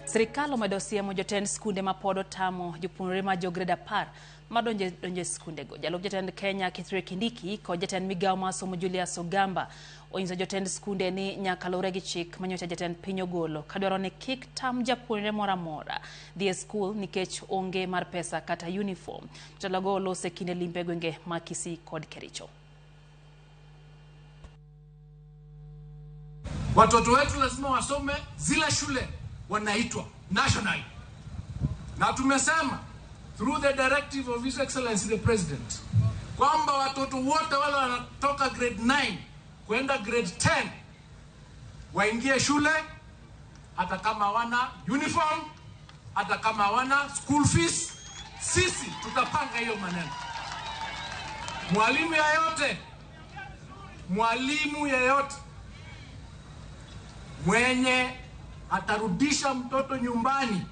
Sirikal omedo siemo jotend skunde ma pod otamo jopuonjre ma jo grade 10 madonje donje skundego. Jalup jatend Kenya Kithure Kindiki kod jatend migawo mar somo Julius Ogamba onyiso jotend skunde ni nyaka luwre gi chik manyocha jatend piny ogolo kadwaro ni kik tam japuonjre moro amora dhi e skul nikech onge mar pesa kata uniform. Jotelogo olose kinde limbe gwenge ma Kisii kod Kericho. Watoto wetu lazima wasome zile shule wanaitwa national, na tumesema through the directive of His Excellency the President kwamba watoto wote wale wanatoka grade 9 kwenda grade 10 waingie shule hata kama hawana uniform, hata kama hawana school fees. Sisi tutapanga hiyo maneno. Mwalimu yeyote mwenye atarudisha mtoto nyumbani,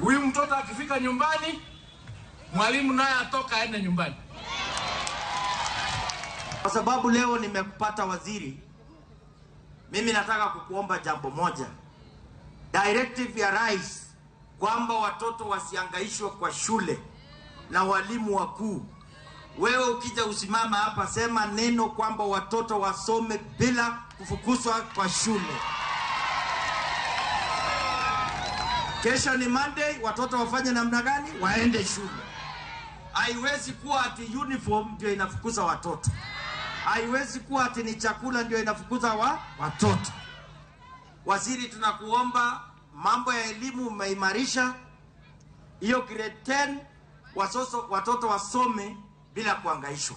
huyu mtoto akifika nyumbani, mwalimu naye atoka aende nyumbani. Kwa sababu leo nimekupata waziri, mimi nataka kukuomba jambo moja. Directive ya rais kwamba watoto wasiangaishwe kwa shule na walimu wakuu. Wewe ukija usimama hapa, sema neno kwamba watoto wasome bila kufukuzwa kwa shule. Kesho ni Monday, watoto wafanye namna gani? Waende shule. Haiwezi kuwa ati uniform ndio inafukuza watoto. Haiwezi kuwa ati ni chakula ndio inafukuza watoto. Waziri, tunakuomba mambo ya elimu umeimarisha. Hiyo grade 10 watoto wasome bila kuangaishwa.